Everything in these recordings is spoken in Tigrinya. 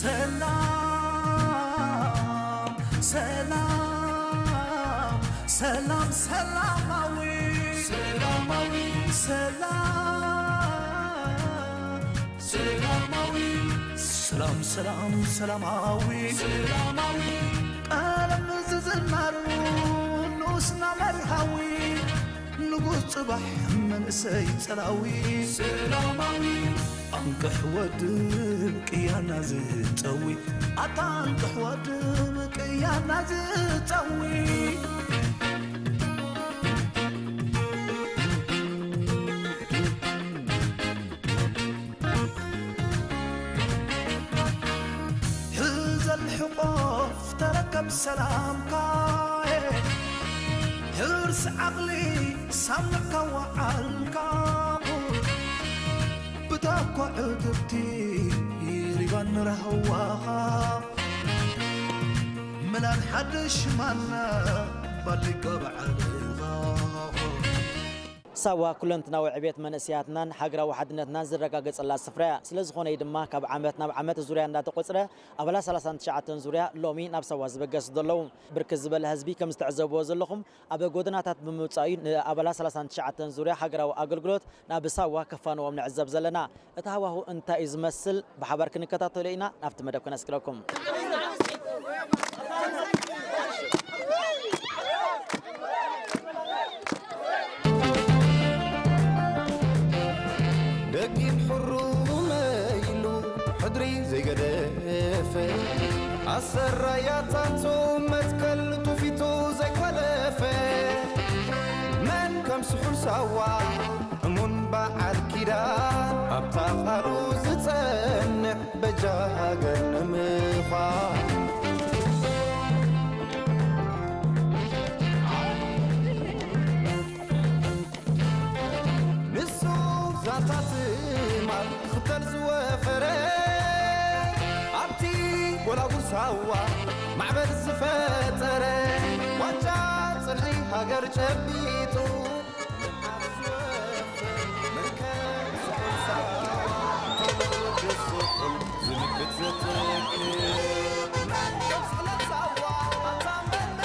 ሰላም ሰላም ሰላም ሰላማዊ ሰላማዊ ሰላም ሰላማዊ ሰላም ሰላም ሰላማዊ ሰላማዊ ቀለም ዝዝናሩ ንኡስና መርሃዊ ንጉስ ጽባሕ መንእሰይ ጸላዊ ሰላማዊ ኣንቅሕ ወድብ ቅያና ዝጸዊ ኣታ ኣንቅሕ ወድብ ቅያና ዝጸዊ ሕዘል ሕቆፍ ተረከብ ሰላምካ ሕርስ ዓቕሊ ሳምዕካ ወዓልካ ብታኳ ዕግብቲ ሪባን ራህዋኻ ምላን ሓድሽ ማና ባሊጋ በዓልኻ ሳዋ ኩለንትናዊ ዕቤት መንእሰያትናን ሃገራዊ ሓድነትናን ዝረጋገጸላ ስፍራ እያ። ስለ ዝኾነ እዩ ድማ ካብ ዓመት ናብ ዓመት ዙርያ እንዳተቖጽረ ኣባላት ሰላሳን ትሽዓተን ዙርያ ሎሚ ናብ ሳዋ ዝበገሱ ዘለዉ። ብርክት ዝበለ ህዝቢ ከም ዝተዕዘብዎ ዘለኹም ኣብ ጎደናታት ብምውጻእ እዩ ንኣባላት ሰላሳን ትሽዓተን ዙርያ ሃገራዊ ኣገልግሎት ናብ ሳዋ ከፋንዎም ንዕዘብ ዘለና። እቲ ሃዋሁ እንታይ እዩ ዝመስል ብሓባር ክንከታተሎ ኢና። ናብቲ መደብ ከነስግረኩም። ደጊም ሕሩመ ኢሉ ሕድሪ ዘይገደፈ ኣሰራያታቱ መትከል ትውፊቱ ዘይኮለፈ መን ከም ስሑል ሳዋ እሙን በዓል ኪዳን ኣብታ ቃሉ ዝጸንዕ በጃ ሃገር ንምዃን ንሱ ዛንታ ትማል ክኽተል ዝወፈረ ኣብቲ ጎላጉል ሳዋ ማዕበል ዝፈጠረ ዋንጫ ጽልኢ ሃገር ጨቢጡ ንዓብ ዝወፍር መርከብ ስሑል ሳዋ ዝምክት ዘትክል መርከብ ስሑል ሳዋ ኣታ መመ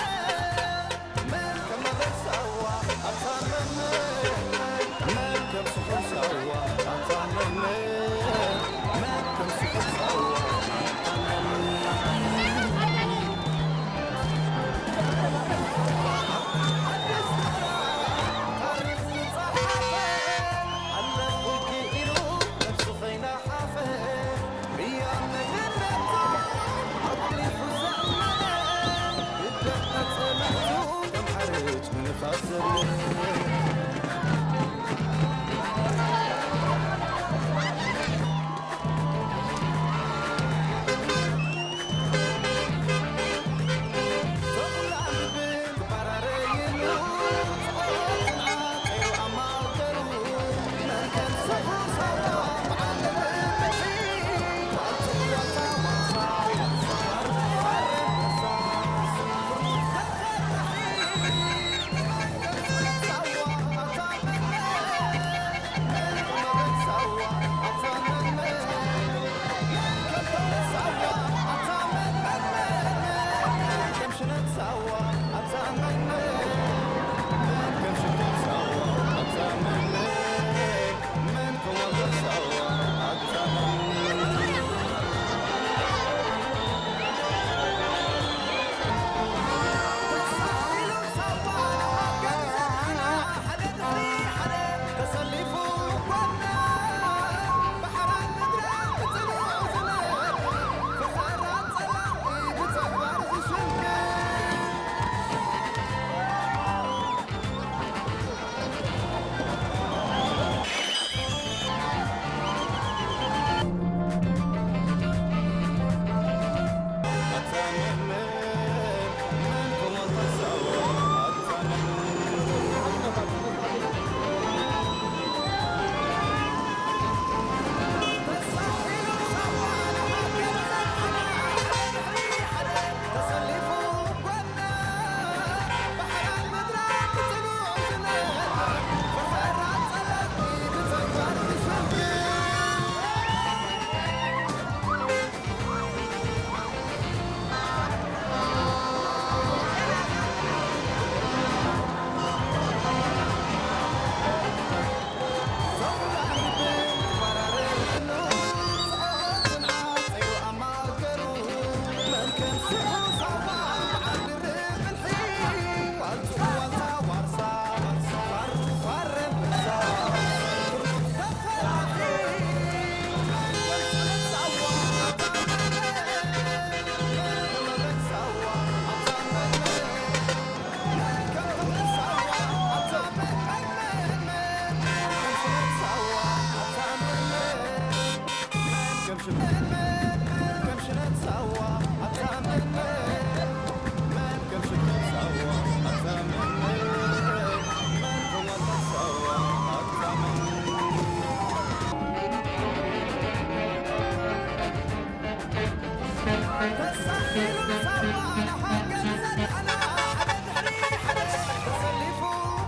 ተሳኢሉ ሳዋ ንሃገር ዘድሕና፣ ሓደ ድሕሪ ሓደ ተሰሊፉ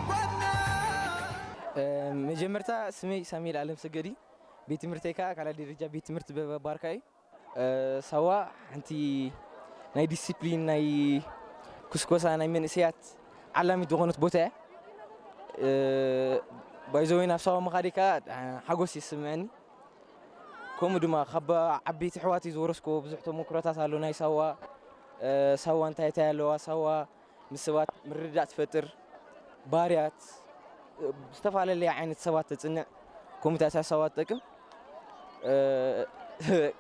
ጎና። እ፣ መጀመርታ ስመይ ሳሙኤል ኣለምሰገድ እዩ። ቤት ትምህርተይ ከኣ ካልኣይ ደረጃ ቤት ትምህርቲ በ-፣ ባርካ እዩ። እ፣ ሳዋ ሓንቲ ናይ ዲሲፕሊን፣ ናይ ኩስኮሳ፣ ናይ መንእሰያት ዓላሚት ዝኾነት ቦታ እያ። እ፣ ባይዘወይ ናብ ሳዋ ምኻደይ ከኣ ሓጎስ ይስምዐኒ። ከምኡ ድማ ካብ ዓበይቲ ኣሕዋተይ ዝወረስክዎ ብዙሕ ተመክሮታት ኣሎ። ናይ ሳዋ፣ እ፣ ሳዋ እንታይ እንታይ ኣለዋ፣ ሳዋ ምስ ሰባት ምርድዳእ ትፈጥር፣ ባርያት፣ እ፣ ዝተፈላለየ ዓይነት ሰባት ተጽንዕ፣ ከምኡታት ሳዋ ትጠቅም። እ፣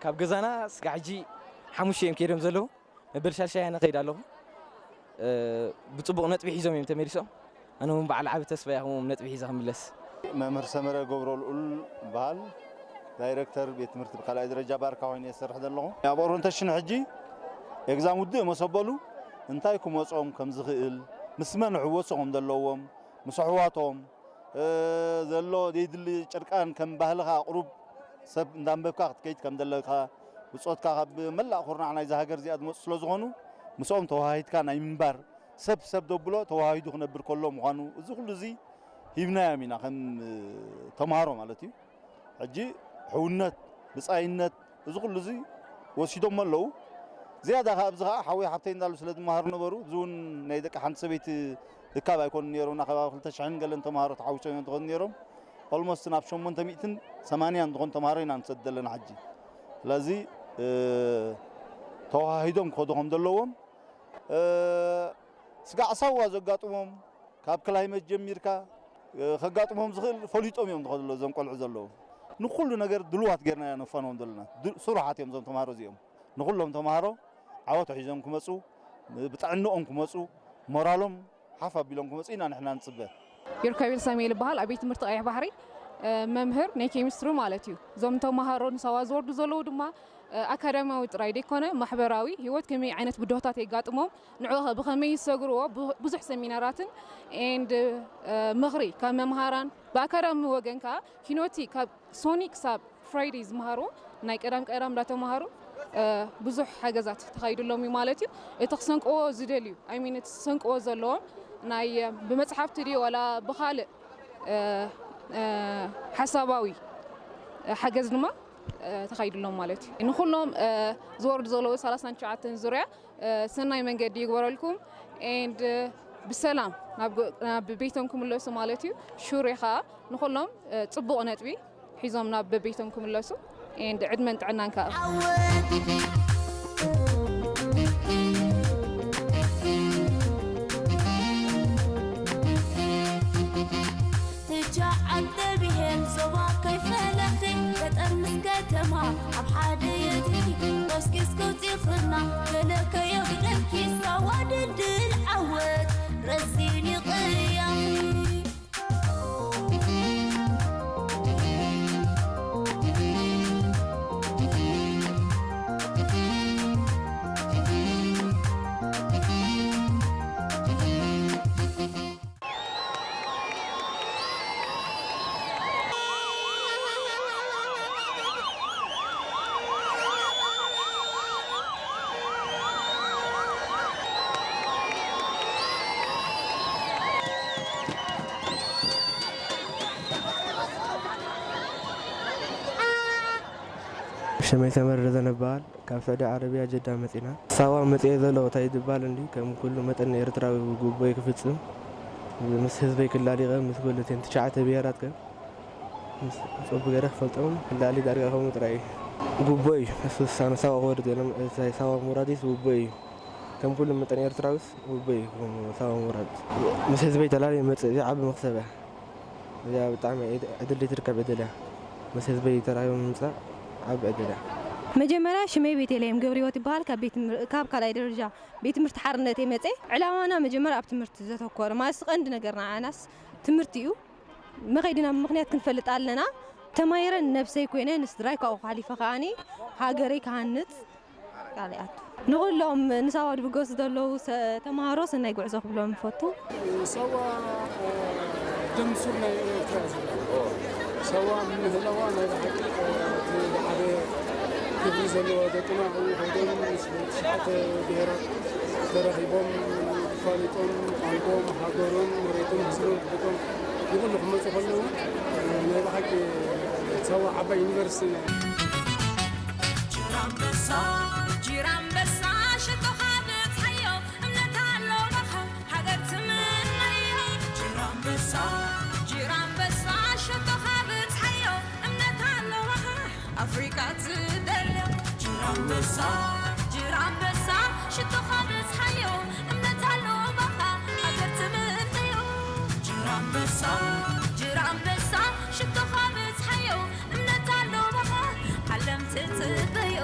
ካብ ገዛና ስጋዕ ሕጂ ሓሙሽተ እዮም ከይዶም ዘለዉ። መበል ሻድሻይ ኣነ ከይድ ኣለኹ። እ፣ ብጽቡቕ ነጥቢ ሒዞም እዮም ተመሊሶም። ኣነ እውን በዓል ዓቢ ተስፋ እየ፣ ከምኦም ነጥቢ ሒዘ ክምለስ። መምህር ሰመረ ገብረልኡል በሃል፣ ዳይረክተር ቤት ትምህርቲ ብካልኣይ ደረጃ ባርካ ኮይኑ እየ ዝሰርሕ ዘለኹ። ኣብ ኦሪንቴሽን ሕጂ ኤግዛም ውድእ መሰበሉ እንታይ ክመጾም ከም ዝኽእል፣ ምስ መን ክህወሱ ከም ዘለዎም፣ ምስ ኣሕዋቶም፣ እ፣ ዘሎ ዘይድሊ ጭርቃን ከም ባህልኻ ቁሩብ ሰብ እንዳንበብካ ክትከይድ ከም ዘለካ፣ ብጾትካ ካብ መላእ ኩርናዕ ናይዛ ሃገር እዚኣ ዝመጹ ስለ ዝኾኑ፣ ምስኦም ተወሃሂድካ ናይ ምንባር፣ ሰብ ሰብ ደብሎ ተወሃሂዱ ክነብር ከሎ ምዃኑ፣ እዚ ኩሉ እዚ ሂብናዮም ኢና ከም ተምሃሮ ማለት እዩ። ሕጂ ሕውነት፣ ብጻይነት፣ እዚ ኩሉ እዚ ወሲዶሞ ኣለዉ። ዝያዳ ከኣ ኣብዚ ከኣ ሓወይ ሓብተይ እንዳሉ ስለ ዝመሃሩ ነበሩ። እዚ እውን ናይ ደቂ ሓንቲ ሰበይቲ እካብ ኣይኮኑን ነይሮም። ናብ ከባቢ ክልተ ሽሕን ገለን ተምሃሮ ተሓዊሶም እዮም ዝኾኑ ነይሮም። ኦልሞስት ናብ ሸሞንተ ሚእትን ሰማንያን ዝኾኑ ተምሃሮ ኢና ንሰድ ዘለና ሕጂ። ስለዚ፣ እ፣ ተወሃሂዶም ክኸዱ ከም ዘለዎም፣ እ፣ ስጋዕ ሳዋ ዘጋጥሞም፣ ካብ ክላይመት ጀሚርካ፣ እ፣ ከጋጥሞም ዝኽእል ፈሊጦም እዮም ዝኸዱ ዘለዉ እዞም ቆልዑ ዘለዉ። ንኹሉ ነገር ድልዋት ጌርና ኢና ነፋንዎም ዘለና። ድ-፣ ስሩሓት እዮም እዞም ተምሃሮ እዚኦም። ንኹሎም ተምሃሮ ዓወት ሒዞም ክመጹ፣ ብጥዕንኦም ክመጹ፣ ሞራሎም ሓፍ ኣቢሎም ክመጹ ኢና ንሕና ንጽበ። ዮርካቤል ሳሙኤል ይበሃል። ኣብ ቤት ትምህርቲ ቀይሕ ባሕሪ፣ እ፣ መምህር ናይ ኬሚስትሪ ማለት እዩ። እዞም ተምሃሮ ንሳዋ ዝወርዱ ዘለዉ ድማ፣ እ፣ ኣካዳሚያዊ ጥራይ ዘይኮነ፣ ማሕበራዊ ህይወት ከመይ ዓይነት ብድሆታት የጋጥሞም፣ ንዕኡ ኸ ብኸመይ ይሰግርዎ፣ ብዙ-፣ ብዙሕ ሰሚናራትን ኤንድ፣ እ፣ ምኽሪ ካብ መምሃራን፣ ብኣካዳሚ ወገን ከኣ ኪኖቲ ካብ ሶኒ ክሳብ ፍራይደይ ዝመሃርዎ ናይ ቀዳም ቀዳም እንዳተምሃሩ፣ እ፣ ብዙሕ ሓገዛት ተኻይዱሎም እዩ ማለት እዩ። እቲ ክሰንቅዎ ዝደልዩ፣ ኣይ ሚን፣ እቲ ክሰንቅዎ ዘለዎም ናይ፣ እ፣ ብመጽሓፍቲ ድዩ ዋላ ብኻልእ፣ እ፣ እ፣ ሓሳባዊ፣ እ፣ ሓገዝ ድማ፣ እ፣ ተኻይዱሎም ማለት እዩ። ንኹሎም፣ እ፣ ዝወርዱ ዘለዉ ሰላሳን ትሽዓተን ዙርያ፣ እ፣ ሰናይ መንገዲ ይግበረልኩም ኤንድ ብሰላም ናብ ጎ-፣ ናብ ቤቶም ክምለሱ ማለት እዩ። ሹር ከኣ ንኹሎም፣ እ፣ ጽቡቕ ነጥቢ ሒዞም ናብ በቤቶም ክምለሱ ኤንድ ዕድመን ጥዕናን ከኣ። ዓወት ትሽዓተ ብሄር ዞባ ከይፈለኺ፣ ገጠር ምስ ከተማ ኣብ ሓደ የእቲኺ፣ ቆስቂስ ከውፂኽና ገለ ከየጉደልኪ፣ ሳዋ ድልድል ዓወት ረዚን ይቕያኺ። ሽመይ ሰመር ረዘነ እበሃል። ካብ ስዑዲ ዓረብያ ጀዳ መጺና። ሳዋ መጺኤ ዘለኹ እንታይ ዝበሃል እንዲ ከም ኩሉ መጠን ኤርትራዊ ግቡይ ክፍጽም ምስ ህዝበይ ክላሊቐ ምስ ኩሉ እተን ትሽዓተ ብሄራት ከ ምስ ጽቡቕ ገይረ ክፈልጦም ክላሊ ዳርጋ ከምኡ ጥራይ እዩ። ግቡይ እዩ። እሱ ሳዋ ክወርድ የለን። ሳዋ ምውራድስ ግቡይ እዩ። ከም ኩሉ መጠን ኤርትራዊስ ውበይ ይኹን ሳዋ ምውራድ ምስ ህዝበይ ተላልየ መጽእ እዚኣ ዓቢ መኽሰብ እያ። እዚኣ ብጣዕሚ ዕድ-፣ ዕድል ዘይትርከብ ዕድል እያ። ምስ ህዝበይ ተራኺበ ምምጻእ ዓቢ ዕድል እያ። መጀመርያ ሽመይ ቤተልሔም ገብረህይወት ይበሃል። ካብ ቤት ትምህር-፣ ካብ ካልኣይ ደረጃ ቤት ትምህርቲ ሓርነት እየ መጽእ። ዕላማና መጀመርያ ኣብ ትምህርቲ ዘተኮረ ማለት ቀንዲ ነገር ንዓናስ ትምህርቲ እዩ። መኸይድና ምኽንያት ክንፈልጥ ኣለና። ተማሂረ ንነብሰይ ኮይነ ንስድራይ ካብኡ ሓሊፈ ከዓኒ ሃገረይ ክሃንጽ ቃል ይኣቱ። ንኹሎም ንሳዋ ድብገሱ ዘለዉ ሰ-፣ ተምሃሮ ሰናይ ጉዕዞ ክብሎም እፈቱ። ሳዋ፣ እ፣ ደም ሱር ናይ ኤርትራ እዩ። ሳዋ ንምህላዋ ናይ ብሓቂ፣ እ፣ እቲ ዝዓበየ ክብሪ ዘለዎ ደቅና ኣብኡ ከይዶም ምስ ትሽዓተ ብሄራት ተራኺቦም፣ ፋሊጦም፣ ቋንቋኦም፣ ሃገሮም፣ መሬቶም፣ ህዝቦም፣ ክብቶም ንኹሉ ክመፁ ከለዉ፣ ናይ ብሓቂ ሳዋ ዓባይ ዩኒቨርሲቲ ኢና። ጅራምበሳ፣ ጅራምበሳ፣ ሽቶኻ ብጽሓዮ፣ እምነት ኣሎ በኻ፣ ሃገር ትምነዮ። ጅራምበሳ፣ ጅራምበሳ፣ ሽቶኻ ብጽሓዮ፣ እምነት ኣሎ በኻ፣ ኣፍሪቃ ትደልዮ። ጅራምበሳ፣ ጅራምበሳ፣ ሽቶኻ ብጽሓዮ፣ እምነት ኣሎ በኻ፣ ሃገር ትምነዮ። ጅራምበሳ፣ ጅራምበሳ፣ ሽቶኻ ብጽሓዮ፣ እምነት ኣሎ በኻ፣ ዓለም ትጽበዮ።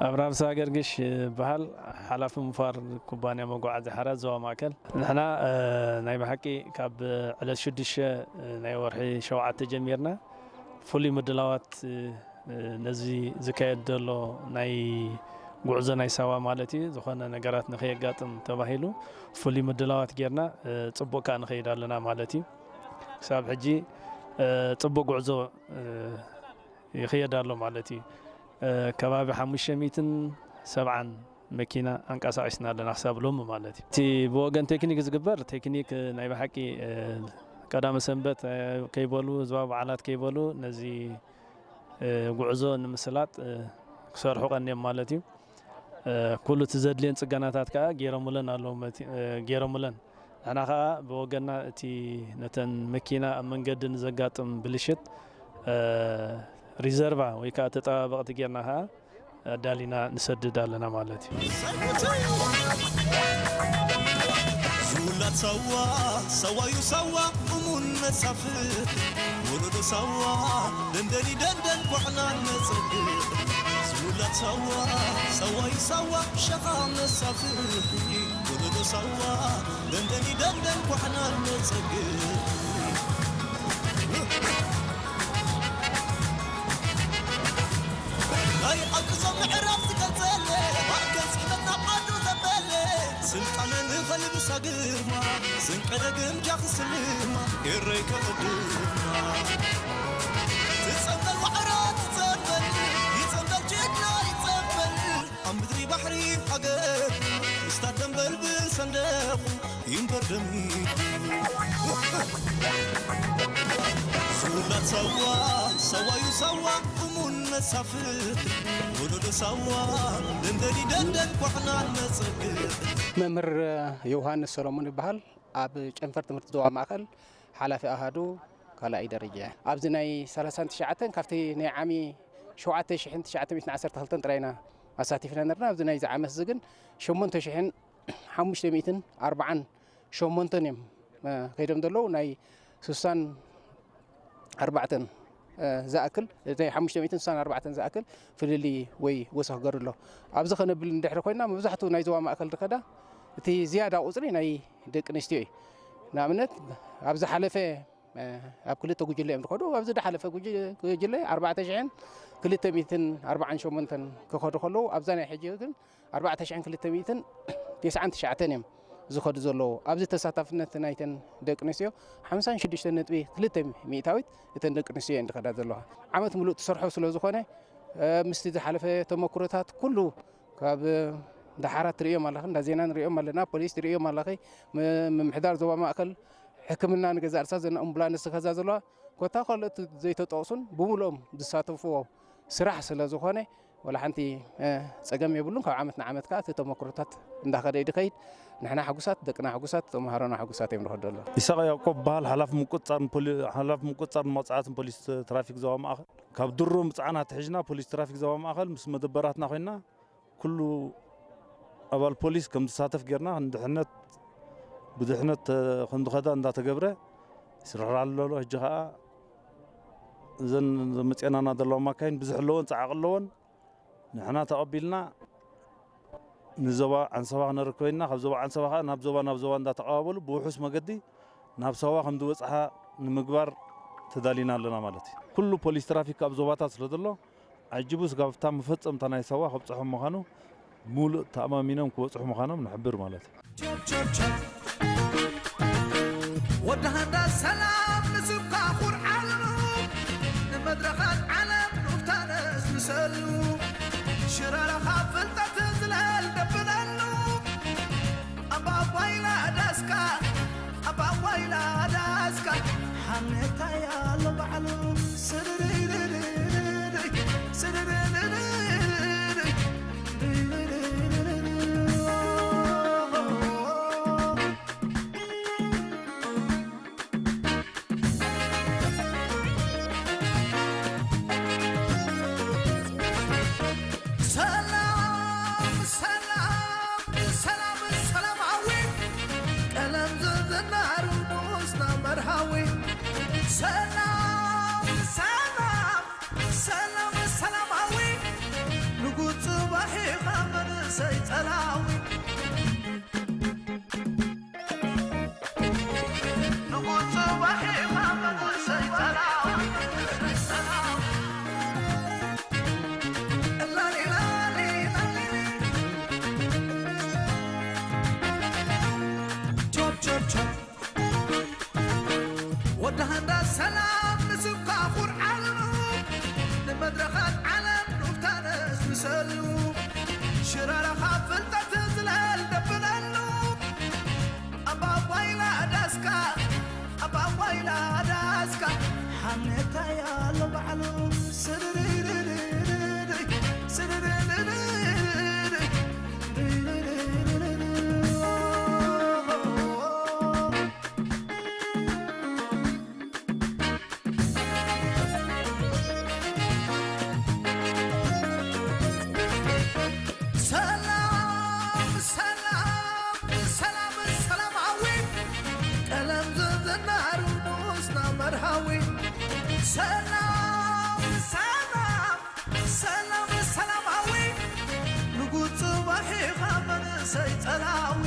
ኣብርሃም ሰገርግሽ ይበሃል። ሓላፊ ምፋር ኩባንያ መጓዓዝያ ሓራ ዞባ ማእከል። ንሕና ናይ ብሓቂ ካብ ዕለት ሽዱሽተ ናይ ወርሒ ሸውዓተ ጀሚርና ፍሉይ ምድላዋት ነዚ ዝካየድ ዘሎ ናይ ጉዕዞ ናይ ሳዋ ማለት እዩ ዝኾነ ነገራት ንኸየጋጥም ተባሂሉ ፍሉይ ምድላዋት ጌርና ጽቡቅ ከኣ ንኸይድ ኣለና ማለት እዩ። ክሳብ ሕጂ ጽቡቅ ጉዕዞ ይኽየድ ኣሎ ማለት እዩ። ከባቢ ሓሙሽተ ሚእትን ሰብዓን መኪና ኣንቀሳቒስና ኣለና ክሳብ ሎሚ ማለት እዩ። እቲ ብወገን ቴክኒክ ዝግበር ቴክኒክ ናይ ብሓቂ ቀዳመ ሰንበት ከይበሉ ህዝባዊ በዓላት ከይበሉ ነዚ ጉዕዞ ንምስላጥ ክሰርሑ ቀንዮም ማለት እዩ። ኩሉ እቲ ዘድልየን ጽገናታት ከኣ ገይሮምለን ኣለዉ መቲ- ገይሮምለን። ንሕና ከኣ ብወገንና እቲ ነተን መኪና ኣብ መንገዲ ንዘጋጥም ብልሽት ሪዘርቫ ወይ ከኣ ተጠባበቕቲ ጌርና ከኣ ኣዳሊና ንሰድድ ኣለና ማለት እዩ። ዝውላድ ሳዋ ሳዋዩ ሳዋ እሙን መሳፍር ወለዶ ሳዋ ደንደኒ ደንደን ኳዕና ነጸግር ዝውላድ ሳዋ ሳዋዩ ሳዋ ሸኻ መሳፍር ወለዶ ሳዋ ደንደኒ ደንደን ኳዕና ነጸግር ናይ ዓቅዞም ምዕራፍ ዝቀጸለ ማእከል ጽሕፈት ናብ ዓዱ ዘበለ ስልጣነ ንኸልብሳ ግርማ ስንቀደ ግምጃ ክስልማ ኤረይ ከቐድማ ትጸንበል ዋዕሮ ትጸንበል ይጸንበል ጅግና ይጸንበል ኣብ ምድሪ ባሕሪ ሃገር ምስታ ደንበልብል ሰንደቑ ይንበር ደሚቑ ዝውላድ ሳዋ ሳዋዩ ሳዋ እሙን መሳፍር ወለዶ ሳዋ ደንደኒ ደንደን ኳዕና ነጸግር መምህር ዮውሃንስ ሰሎሞን ይበሃል። ኣብ ጨንፈር ትምህርቲ ዞባ ማእኸል ሓላፊ ኣሃዱ ካልኣይ ደረጃ እየ። ኣብዚ ናይ ሰላሳን ትሽዓተን ካብቲ ናይ ዓሚ ሸውዓተ ሽሕን ትሽዓተ ሚእትን ዓሰርተ ክልተን ጥራይ ኢና ኣሳቲፍና ነርና። ኣብዚ ናይዚ ዓመት እዚ ግን ሸሞንተ ሽሕን ሓሙሽተ ሚእትን ኣርብዓን ሸሞንተን እዮም ከይዶም ዘለዉ ናይ ስሳን ኣርባዕተን ዝኣክል ናይ ሓሙሽተ ሚእትን ስሳን ኣርባዕተን ዝኣክል ፍልልይ ወይ ወሰኽ ገሩ ኣሎ። ኣብዚ ከነብል እንድሕሪ ኮይና መብዛሕትኡ ናይ ዞባ ማእከል ድኸዳ እቲ ዝያዳ ቁፅሪ ናይ ደቂ ኣንስትዮ እዩ። ንኣብነት ኣብ ዝሓለፈ ኣብ ክልተ ጉጅለ እዮም ዝኸዱ። ኣብዚ ዝሓለፈ ጉጅለ ኣርባዕተ ሽሕን ክልተ ሚእትን ኣርባዓን ሸሞንተን ክኸዱ ከለዉ ኣብዛ ናይ ሕጂ ግን ኣርባዕተ ሽሕን ክልተ ሚእትን ተስዓን ትሽዓተን እዮም ዝኸዱ ዘለዉ። ኣብዚ ተሳታፍነት ናይተን ደቂ ኣንስትዮ ሓምሳን ሽዱሽተ ነጥቢ ክልተ ሚእታዊት እተን ደቂ ኣንስትዮ እየን ዝኸዳ ዘለዋ። ዓመት ምሉእ ትሰርሖ ስለ ዝኾነ፣ እ፣ ምስቲ ዝሓለፈ ተመኩሮታት ኩሉ ካብ፣ እ፣ ዳሓራት ትርእዮም ኣለኺ፣ እንዳ ዜና ንርእዮም ኣለና፣ ፖሊስ ትርእዮም ኣለኺ፣ ም-፣ ምምሕዳር ዞባ ማእከል ሕክምና ንገዛእ ርእሳ ዘን ኣምቡላንስ ዝኸዛ ዘለዋ፣ ኮታ ካልኦት ዘይተጠቕሱን ብምሉኦም ዝሳተፍዎ ስራሕ ስለ ዝኾነ፣ ወላ ሓንቲ፣ እ፣ ጸገም የብሉን። ካብ ዓመት ንዓመት ከኣ እቲ ተመክሮታት እንዳኸደ እዩ ዝኸይድ። ንሕና ሕጉሳት፣ ደቅና ሕጉሳት፣ ተመሃሮና ሕጉሳት እዮም ንኸዱ ኣለዉ። ይስሐቅ ያዕቆብ በሃል፣ ሓላፊ ምቁጽጻር ፖሊ-፣ ሓላፊ ምቁጽጻር መቕጻዕትን ፖሊስ ትራፊክ ዞባ ማእከል። ካብ ድሮ ምጽዓን ኣትሒዝና ፖሊስ ትራፊክ ዞባ ማእከል ምስ መደበራትና ኮይንና ኩሉ ኣባል ፖሊስ ከም ዝሳተፍ ጌርና ንድሕነት፣ ብድሕነት፣ እ፣ ከም ዝኸዳ እንዳተገብረ ይስራሕ ኣሎ። ሕጂ ከኣ እዘን መጽኤናና ዘለዋ ማካይን ብዙሕ ኣለወን፣ ጸዓቕ ኣለወን። ንሕና ተቐቢልና ንዞባ ዓንሰባ ክነርክበ ኢና። ካብ ዞባ ዓንሰባ ከኣ ናብ ዞባ፣ ናብ ዞባ እንዳተቐባበሉ ብውሑስ መገዲ ናብ ሳዋ ከም ዝበጽሓ ንምግባር ተዳሊና ኣለና ማለት እዩ። ኩሉ ፖሊስ ትራፊክ ኣብ ዞባታት ስለ ዘሎ፣ ዓጂቡ ስጋብ ኣብታ መፈጸምታ ናይ ሳዋ ከብጽሖም ምዃኑ፣ ሙሉእ ተኣማሚኖም ክበጽሑ ምዃኖም ንሕብር ማለት እዩ። ቸብ ቸብ ቸብ። ወዲ ሃንዳ ሰላም ንስብካ ኩርዓሉ፣ ንመድረኻት ዓለም ሩፍታ ነስንሰሉ፣ ሽራራኻ ፍልጠት ዝለል ደብለሉ፣ ኣባባይላ ዳስካ፣ ኣባባይላ ዳስካ፣ ሓሜታ ያሎ ባዕሉ፣ ስርርርርርርይ፣ ስርርርርርይ። ሰላም፣ ሰላም፣ ሰላም፣ ሰላም ዓዊ፣ ቀለም ዝዝናሩ ንኡስና መርሃዊ። ሰላም፣ ሰላም፣ ሰላም፣ ሰላም ዓዊ፣ ንጉስ ጽባሕ ኢኻ መንእሰይ ጸላዊ። ወዲ ሃንዳ ሰላም ንስብካ ኩርዓሉ፣ ንመድረኻት ዓለም ሩፍታ ነስንሰሉ፣ ሽራራኻ ፍልጠት ዝለል ደብለሉ። ኣባባይላ ዳስካ፣ ኣባባይላ ዳስካ፣ ሓሜታ ያሎ ባዕሉ፣ ስርርርርርይ፣ ስርርርርርይ። ሰላም፣ ሰላም፣ ሰላም፣ ሰላም ዓዊ፣ ቀለም ዝዝናሩ ንኡስና መርሃዊ። ሰላም፣ ሰላም፣ ሰላም፣ ሰላም ዓዊ፣ ንጉስ ጽባሕ ኢኻ መንእሰይ ጸላዊ።